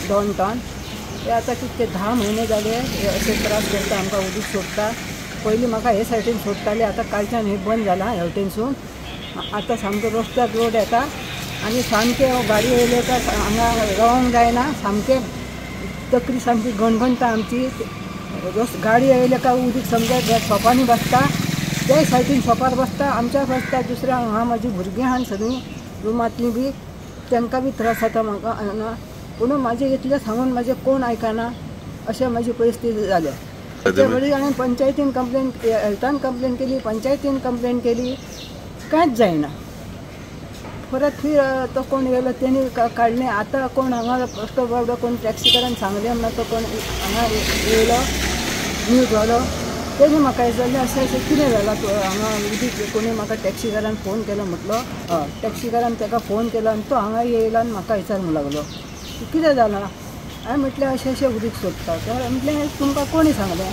2 ton. ते आतां कितके 10 म्हयने जाले हे अशे त्रास करता. आमकां उदीक सोडटा. पयलीं म्हाका हे सायडीन सोडटाले, आतां कालच्यान हे बंद जालां हेवटेनसून. आतां सामको रस्त्यार रोड येता आनी सामकें गाडी येयले काय हांगा रावंक जायना. सामकें तकली सामकी गणगणटा आमची. गाडी येयले काय उदीक सामकें शॉपांनी बसता. ते सायडीन शॉपार बसता, आमच्या बसता. दुसऱ्या हांगा म्हाजी भुरगीं आहा सगळीं रुमांतलीं बी, तांकां बी त्रास जाता म्हाका हांगा. पूण म्हाजें इतलें सांगून म्हाजें कोण आयकना, अशें म्हाजी परिस्थिती जाल्या. तेच्या फुडें हांवें पंचायतीन कंप्लेन, हेल्थान कंप्लेन केली, पंचायतीन कंप्लेन केली, कांयच जायना. परत फिर तो कोण येयलो, तेणी काडलें. आतां कोण हांगा बेश्टो बाबडो कोण टॅक्सीकारान सांगलें म्हणून तो कोण हांगा येयलो न्यूजवालो. तेणी म्हाका विचारलें, अशें अशें कितें जालां हांगा उदीक? कोणी म्हाका टॅक्सीकारान फोन केलो म्हटलो. हय, टॅक्सीकारान ताका फोन केलो आनी तो हांगा येयलो आनी म्हाका विचारूंक लागलो, कितें जालां? हांवें म्हटलें, अशें अशें उदीक सोडटा. तर म्हटलें, तुमकां कोणी सांगलें?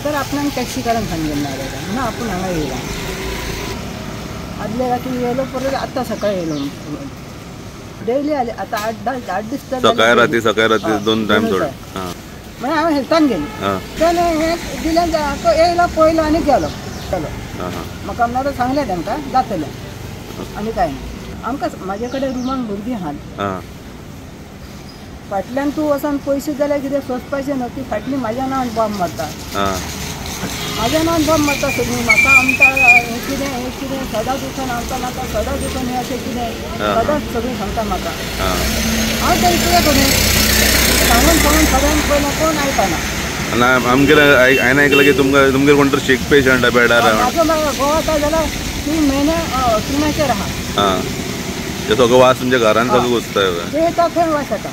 तर आपणाक टॅक्सीकारान सांगलें नाजाल्यार म्हणून आपूण हांगा येयला. आदले राती येयलो, परत आत्तां सकाळी येयलो. डेली आले आतां 8-10 8 दीस तर. सकाळी राती, सकाळी राती, दोन टायम सोड. मागीर हांव हेल्थान गेलें. तेणें हें दिलें, तो येयलो, पळयलो आनी गेलो गेलो. म्हाका म्हणल्यार सांगलें तांकां जातलें आनी कांय ना. आमकां म्हाजे कडेन रुमाक भुरगीं आहात. फाटल्यान तूं वचोन पयशे जाल्यार कितें सोंसपाचें न्हू. ती फाटली म्हाज्या नांवान बॉम्ब मारता, म्हाज्या नांवान बॉम्ब मारता सगळीं. म्हाका आमकां हें कितें, हें कितें, सदांच उठून आमकां नाका, सदांच उठून हें अशें कितें, सदांच सगळीं सांगता म्हाका. हांव तरी कितें करूं? सांगून सांगून सगळ्यांक पयलें, कोण आयकना. ना, आमगेर हांवें आयकलां की तुमकां तुमगेर कोण तर सीक पेशंट बेडार. म्हाजो घोव आतां जाल्यार 3 म्हयने अंथरुणाचेर आहा. आं, ते सगळो वास तुमच्या घरान सगळो घुसता. ते येता थंय वास येता.